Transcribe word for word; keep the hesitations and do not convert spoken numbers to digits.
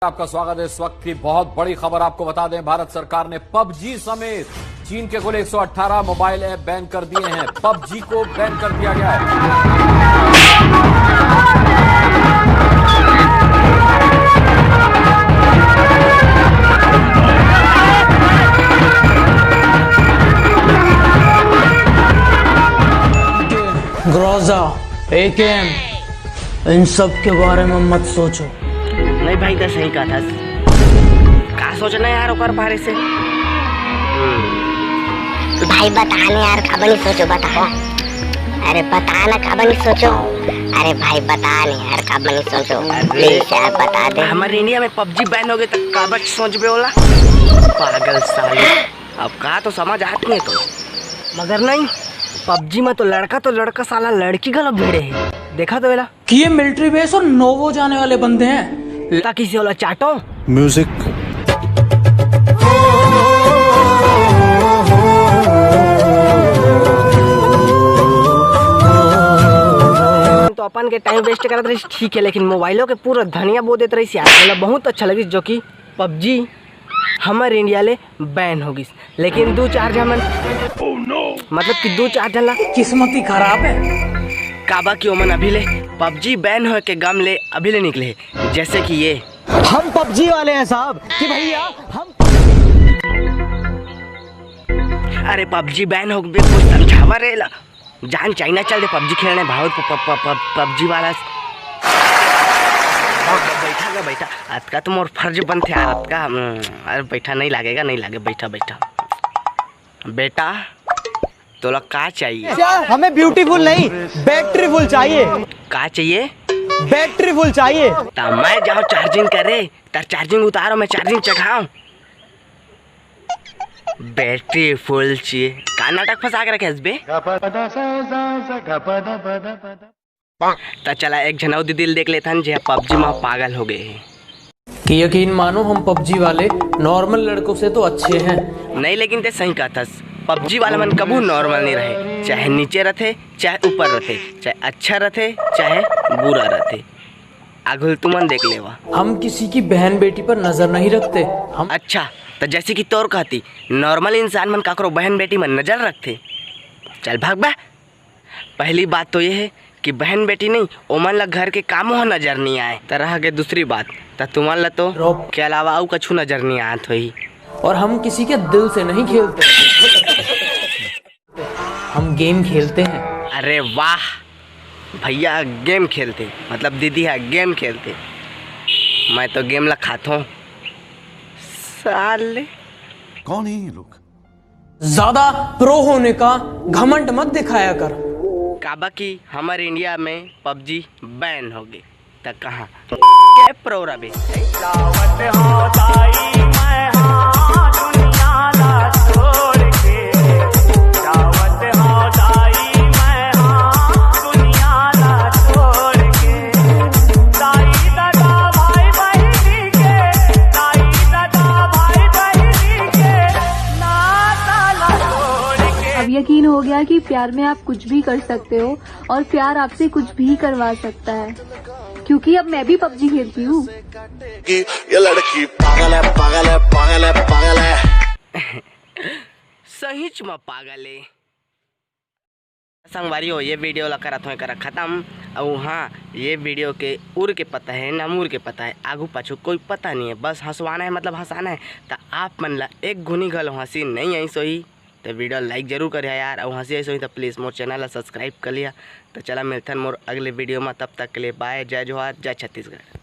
आपका स्वागत है। इस वक्त की बहुत बड़ी खबर आपको बता दें, भारत सरकार ने पबजी समेत चीन के कुल एक सौ अठारह मोबाइल ऐप बैन कर दिए हैं। पबजी को बैन कर दिया गया है। ग्रोजा, एकेएम, इन सब के बारे में मत सोचो। नहीं भाई, तो सही कहा था। का सोचना यार ओकर बारे से? भाई बता न यार, काबर नहीं सोचो, बता। अरे बता ना, काबर नहीं सोचो। अरे भाई बता न यार, काबर नहीं सोचो। प्लीज यार बता दे। हमारे इंडिया में पबजी बैन हो गए तो काबर सोचबे ओला? पागल साले। अब का तो समझ आत नहीं है तो। मगर नहीं, पबजी में तो लड़का तो लड़का साला लड़की गलत भिड़े है। देखा तो वेला। कि ये मिलिट्री बेस और नोवो जाने वाले बंदे हैं। ताकि से ओला चाटो। म्यूजिक। तो अपन के टाइम वेस्ट करत रहिस, ठीक है, लेकिन मोबाइलों के पूरा धनिया बो देत रहिस यार। मतलब बहुत अच्छा लगिस जो कि पबजी हमर इंडिया ले बैन हो गिस। लेकिन दू चार झन मन, मतलब कि दू चार झन ला किस्मत ही खराब है। काबा कि ओमन अभी ले पबजी बैन होए के गम ले अभी ले निकले हे। जैसे कि ये हम पबजी वाले हैं साहब कि भैया हम अरे पबजी बैन हो गए, कुछ समझावा रे ला। जान चाइना चल दे पबजी खेलने भाव प- प- प- प- पबजी वाला। बैठा गा बैठा, अतका तो मोर फर्ज बनथे यार, अतका। हम्म, अरे बैठा, नहीं लागेगा, नहीं लागे, बैठा बैठा। बेटा, तोला का चाहिए? हमें ब्यूटीफुल नहीं, बैटरी फुल चाहिए। का चाहिए? बैटरी फुल चाहिए। ता मैं जाओ चार्जिंग करे, तार चार्जिंग उतारो, मैं चार्जिंग चढ़ाऊं। बैटरी फुल चाहिए। का नाटक फंसा के रखे हस बे? त चला एक झन अउ दीदी ल देख लेथन, जे पबजी म पागल हो गए हे। कि यकीन मानो, हम पबजी वाले नॉर्मल लड़कों से तो अच्छे हैं। नहीं, लेकिन ते सही कहथस, पबजी वाला मन कभू नॉर्मल नहीं रहे, चाहे नीचे रथे, चाहे ऊपर रथे, चाहे अच्छा रथे, चाहे बुरा रथे। आघुल तुमन देख लेवा। हम किसी की बहन बेटी पर नजर नहीं रखते। हम अच्छा, तो जैसे कि तोर कहती, नॉर्मल इंसान मन काकरो बहन बेटी मन नजर रखथे? चल भाग बे। पहली बात तो ये है कि बहन बेटी नहीं, ओमन ला घर के कामों ह नजर नहीं आए। त रह गए दूसरी बात, त तुमन ला तो रोप। के अलावा अउ कछु नजर नहीं आत होही। और हम किसी के दिल से नहीं खेलते, हम गेम खेलते हैं। अरे वाह, भैया गेम खेलते, मतलब दीदी हा गेम खेलते, मैं तो गेम ला खाथों साले। कौन है ये लोग? ज्यादा प्रो होने का घमंड मत दिखाया कर। काबा कि हमर इंडिया में पबजी बैन हो गई, त कहाँ के प्रो रबे? अब यकीन हो गया कि प्यार में आप कुछ भी कर सकते हो और प्यार आपसे कुछ भी करवा सकता है, क्योंकि अब मैं भी पबजी खेलती हूँ। ये लड़की पागल है, पागल है, पागल है, पागल है। सहीच म पागल है। संगवारी हो, ये वीडियो ला करत हों करा खत्म। अउ हाँ, ये वीडियो के उर के पता है, नमूर के पता है, आगू पाछू कोई पता नहीं है, बस हंसवाना है, मतलब हंसाना है। त आप मन ला एक घुनी घलो हंसी नहीं आई सोही, त वीडियो लाइक जरूर करिया यार, अउ हंसी आई सोही त प्लीज मोर चैनल ला सब्सक्राइब कर लिया। त चला मिलथन मोर अगले वीडियो में, तब तक के लिए बाय, जय जोहार, जय छत्तीसगढ़।